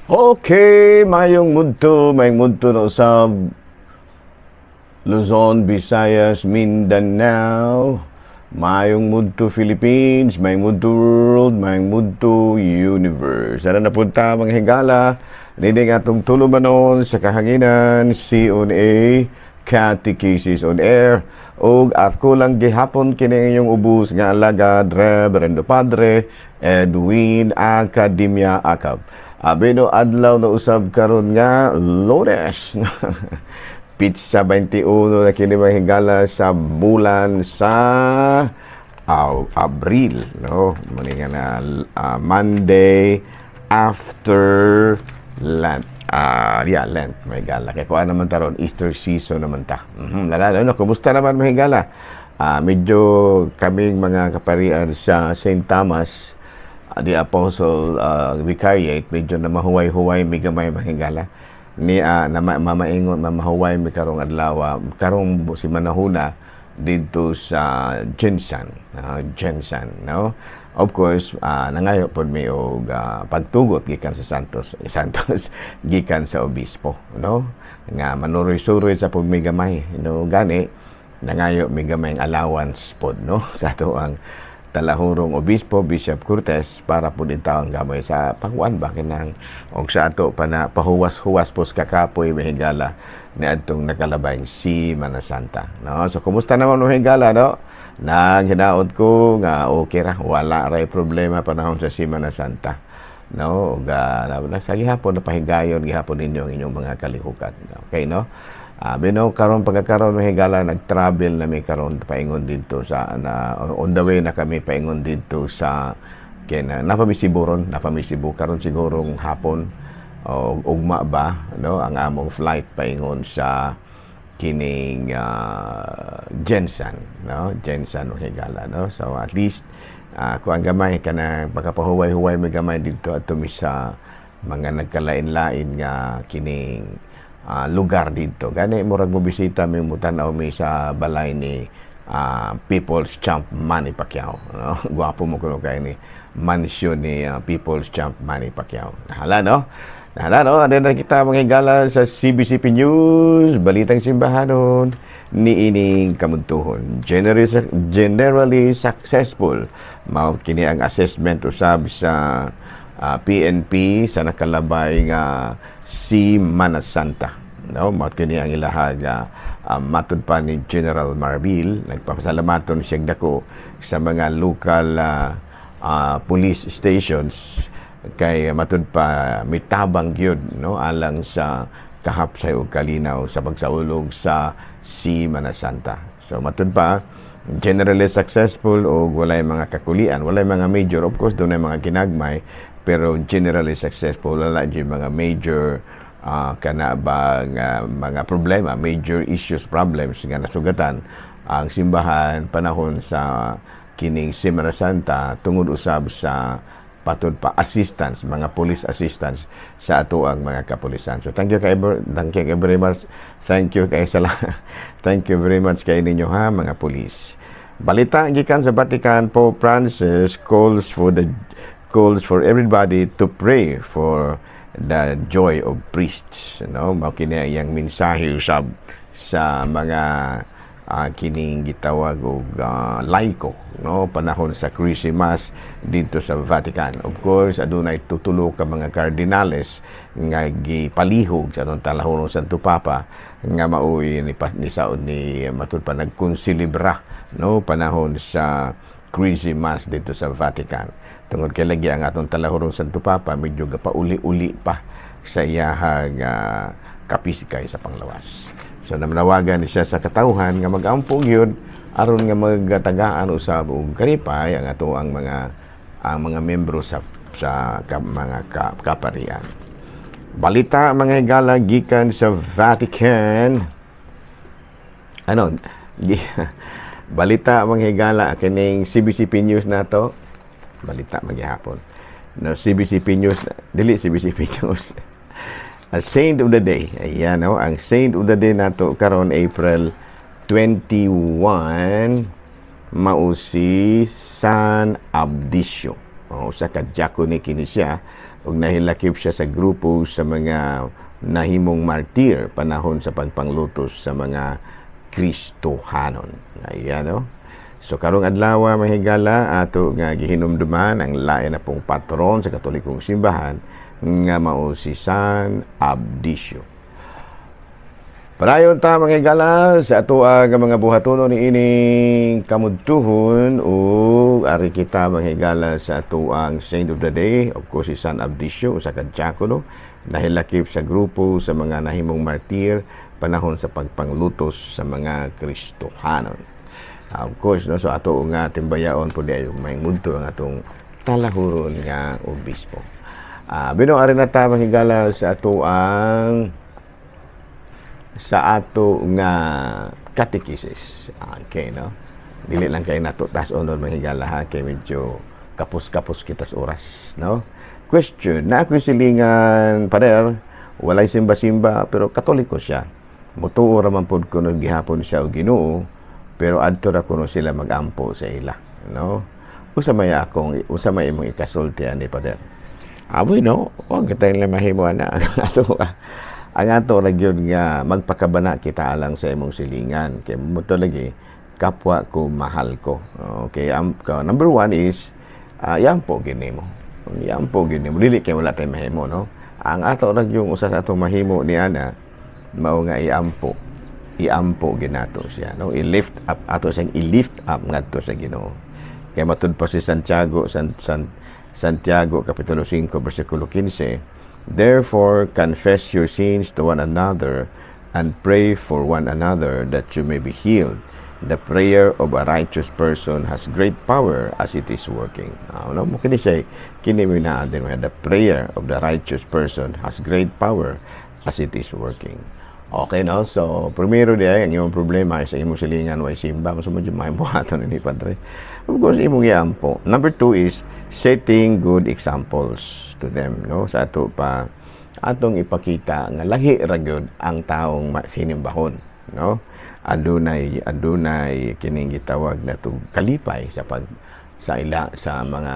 Okay, mayong mudto na usab, Luzon, Visayas, Mindanao, mayong mudto Philippines, mayong mudto world, mayong mudto universe. Sana napunta, mga higala, nining atong tulumanon sa kahanginan, C on A, Catechesis on Air, ug ako lang gihapon kini inyong ubos nga alagad, Reverendo Padre Edwin Academia Acab. Abeno adlaw na usab karon nga Lunes. Petsa 21 na kini, mga higala, sa bulan sa Abril, no? Mani nga na Monday after Lent. Yeah, Lent, mga higala. Kay kuan naman taron, Easter season naman ta. Lala, no, kumusta naman, mga higala? Medyo kaming mga kaparian sa St. Thomas the Apostle Vicariate, medyo na mahuway-huway mi gamay, mga higala. Ni na mamaingon mamahuway mi karong adlaw, karong si manahuna didto sa GenSan, GenSan, no? Of course, nangayo pod mi og pagtugot gikan sa Santos Santos gikan sa obispo, no? Nga manuroy-suroy sa pud mi gamay, no? Gani nangayo mi gamay allowance pod, no, sa ato ang talahurong obispo, Bishop Cortez, para po din tawang gamay sa pagkuan ba kinang og sa ato pa na pahuwas-huwas po sa kakapoy, mga higala, ni adtong nakalabay si Santa, no? So kumusta naman, mga higala, no? Nang hinaot ko nga okay ra, wala ray problema panahon sa Semana Santa, no? Ug sa gihapon napahigayon gihapon ninyo ang inyong mga kalihukan, okay, no? Bino karon pagkakaron, mga higala, nag-travel na mi karon paingon didto sa na on the way na kami paingon didto sa kena napamisiburon, napamisibu karon sigurong hapon o ugma ba, no, ang among flight paingon sa kining GenSan, no? GenSan, mga higala, no? So at least kuan gamay kana pagkapahuway-huway mi gamay didto adto mi sa mga nagkalain-lain nga kining lugar didto. Gani murag mo bisita mi, mutan-aw mi sa balay ni People's Champ Manny Pacquiao, no? Gwapo mo kuno kay ni mansion ni People's Champ Manny Pacquiao. Hala, no? Hala, no? Ano na kita, mga higala, sa CBCP News, Balitang Simbahanon, ni ining kamuntuhon. Generally successful. Mao kini ang assessment usab sa PNP sa nakalabay nga Semana Santa. No, mao kini ang ilahag matud pa ni General Marbil, nagpapasalamaton siya dako sa mga local police stations kay matud pa mitabang gyud, no, alang sa kahapsay ug kalinaw sa pagsaulog sa Semana Santa. So matud pa generally successful o walay mga kakulian, walay mga major, of course dunay mga kinagmay, pero generally successful, wala gyud mga major kana bang mga problema, major issues, problems nga nasugatan ang simbahan panahon sa kining Semana Santa tungod usab sa patud pa assistance, mga police assistance sa ato ang mga kapulisan. So thank you very much. Thank you kay sala. Thank you very much kay ninyo ha, mga police. Balita gikan sa Vatican, Pope Francis calls for everybody to pray for the joy of priests, no? Mao kini iyang mensahe usab sa mga kining gitawag og laiko, no, panahon sa Christmas didto sa Vatican. Of course, adunay tutulo ka mga kardinales nga gipalihog sa atong talahurong Santo Papa nga maoy ni saod ni matud pa nagkonselebra, no, panahon sa Christmas didto sa Vatican. Tungod kay lagi ang atong talahurong Santo Papa medyo gapauli-uli pa sa iyahang kapisikay sa panglawas. So namanawagan siya sa katawhan nga mag-ampo gyud aron nga magtagaan usab og kalipay ang ato ang mga membro sa mga kaparian. Balita, mga higala, gikan sa Vatican. Ano? Balita, mga higala, kining CBCP News nato. Balita maghapon. No, CBCP News, dili CBCP News. A Saint of the Day. Ayan, no? Ang Saint of the Day nato karon April 21 mao si San Abdicio. O, usa ka diakone kini siya ug nahilakip siya sa grupo sa mga nahimong martir panahon sa pagpanglutos sa mga Kristohanon. Ayan, no? So karong adlaw, mga higala, ato nga gihinumduman ang lain na pong patron sa Katolikong Simbahan nga mao si San Abdicio. Padayon ta, mga higala, sa ato nga mga buhatonon ni ining kamudtuhon ug ari kita, mga higala, sa ato ang Saint of the Day, of course si San Abdicio, usa ka diakono nahilakip sa grupo sa mga nahimong martir panahon sa pagpanglutos sa mga Kristohanon. Of course, no, so ato nga timbayaon po di ay may mudto ang atong talahuron nga obispo. Bino ari na ta, mga higala, sa ato nga katekisis. Okay, no? Dili lang kay nato tas honor, mga higala, ha, kay medyo kapos-kapos kita sa oras, no? Question, na ako'y silingan, pader, walay simba-simba pero Katoliko siya. Mutuo ra man pud kuno gihapon siya og Ginoo, pero adto ra kuno sila magampo sa ila, no? Usa may imong ikasulti ani, pader? Aboy, no, wag kita lang mahimo ana. Ang ato ra gyud nga magpakabana kita alang sa imong silingan kay mo to lagi kapwa ko, mahal ko. Okay, number one is yampo gini mo. Yampo gini mo. Dili kay wala tay mahimo, no? Ang ato ra yung usa sa atong mahimo ni ana mao nga iampo. Iampo ginato siya, no? I-lift up ato siyang i-lift up ngadto sa Ginoo. Kay matud pa si Santiago, Santiago kapitulo 5 bersikulo 15, "Therefore confess your sins to one another and pray for one another that you may be healed. The prayer of a righteous person has great power as it is working." No, mo kini siya kini mo na din, the prayer of the righteous person has great power as it is working. Okay, no? So, primero di ay, ang imong problema is ang imong silingan way simba. Mas mo may buhaton ni padre. Of course, imong iampo. Number two is setting good examples to them, no? Sa ato pa, atong ipakita nga lahi ra gyud ang taong sinimbahon, no? Adunay kining gitawag na to kalipay sa pag sa ila sa mga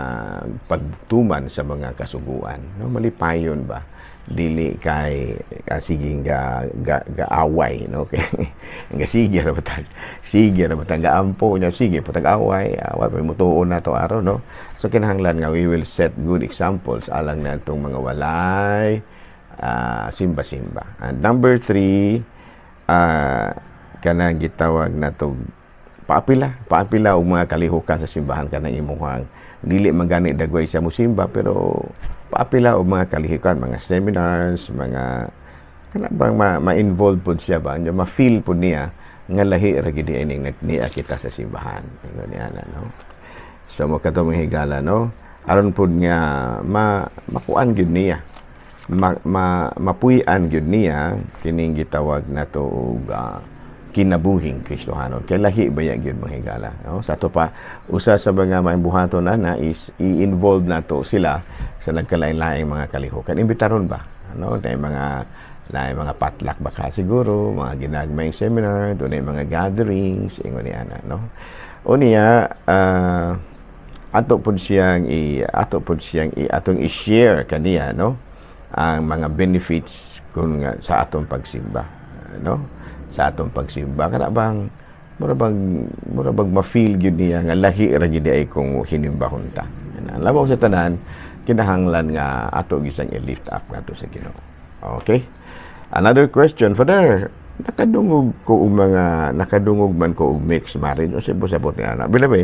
pagtuman sa mga kasuguan, no? Malipayon ba, dili kay sige ga, ga, gaaway, no? Kay nga sige ra batag gaampo nya, sige patag away away pa mutuon na to araw, no? So kinahanglan nga we will set good examples alang natong mga walay simba-simba. And number three, kanang gitawag na to paapila paapila og mga kalihukan sa simbahan. Kanang imuhang dili man gani dagway sa musimba, pero paapila og mga kalihukan, mga seminars, mga kana bang ma-involve pud siya ba, nya ma-feel pud niya nga lahi ra gid ining niya kita sa simbahan, ingon niya na, no? So mo kadto, mga higala, no, aron pud nga ma makuan gyud niya, ma, ma mapuy-an gyud niya kining gitawag nato og kinabuhing Kristohanon. Kay lahi ba gyud, mga higala, no? Sa ato pa, usa sa mga maimbuhaton na is i-involve nato sila sa nagkalain-laing mga kalihukan. Imbitaron ba? No? Naay mga potluck baka siguro, mga ginagmayng seminar, dunay mga gatherings, ingon ni ana, no? Unya, ato pud siyang i atong i-share kaniya, no, ang mga benefits kung nga sa atong pagsimba, no? Sa atong pagsimba, kana bang mura bang ma-feel gyud niya nga lahi ra gyud ay kung hinimbahon ta. Labaw sa tanan, kinahanglan nga ato gisang i-lift up ngadto sa Ginoo. Okay, another question, Father, nakadungog man ko og mixed marriage o sabot nga ana. Bila ba,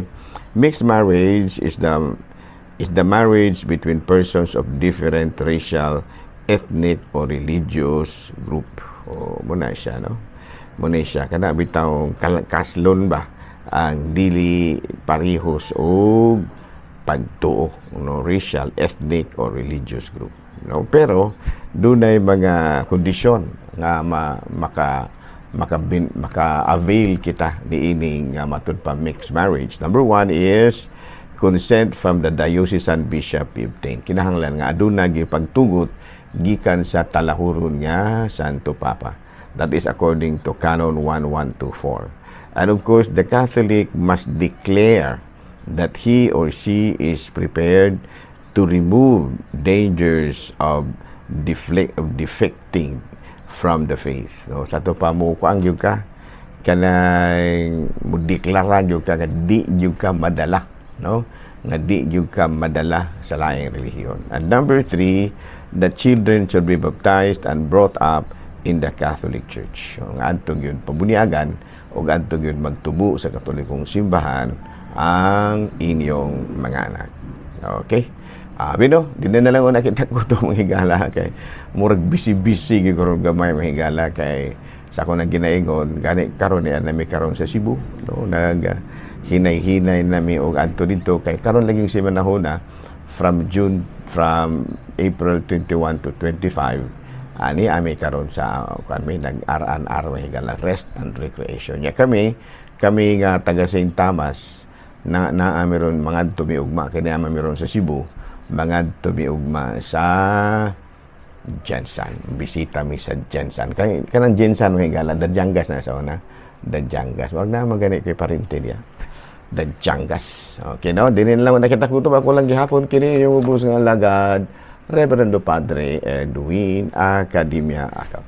mixed marriage is the marriage between persons of different racial, ethnic or religious group. O mo na siya, no? Mo na siya kana bitaw kaslon ba ang dili parihos og pagtuo, no? Racial, ethnic or religious group, no? Pero dunay mga kondisyon nga ma, maka maka maka-avail kita niining matud pa mixed marriage. Number one is consent from the diocesan bishop obtained. Kinahanglan nga aduna gipagtugot gikan sa talahuron nga Santo Papa. That is according to Canon 1124. And of course, the Catholic must declare that he or she is prepared to remove dangers of defecting from the faith. No, sa ato pa mo kuang gyud ka, kanang mudeklara gyud ka nga di gyud ka madala, no, nga di gyud ka madala sa laing relihiyon. And number three, the children should be baptized and brought up in the Catholic Church. So, nga adto gyud pabuniagan o adto gyud magtubo sa Katolikong simbahan ang inyong mga anak. Okay? Bino, di na lang una kita ko mga higala kay murag busy-busy gyud karon gamay, mga higala, kay sa ako nang ginaingon gani karon ni nami karon sa Cebu, no, nag hinay-hinay nami og adto didto kay karon laging simanahuna from April 21 to 25 ani ami karon sa kami nag R&R, mga higala, rest and recreation nya. Kami nga taga St. Thomas na naa mi ron, mangadto mi ugma kay naa mi ron sa Cebu, mangadto mi ugma sa GenSan. Bisita mi sa GenSan. Kay kanang GenSan, mga higala, Dadiangas na sa una. Dadiangas. Wag na magani kay parente niya. Dadiangas. Okay, no? Dinin lang nakita ko to, ako lang gihapon kini yung ubos nga lagad. Reverendo Padre Edwin Academia Acap.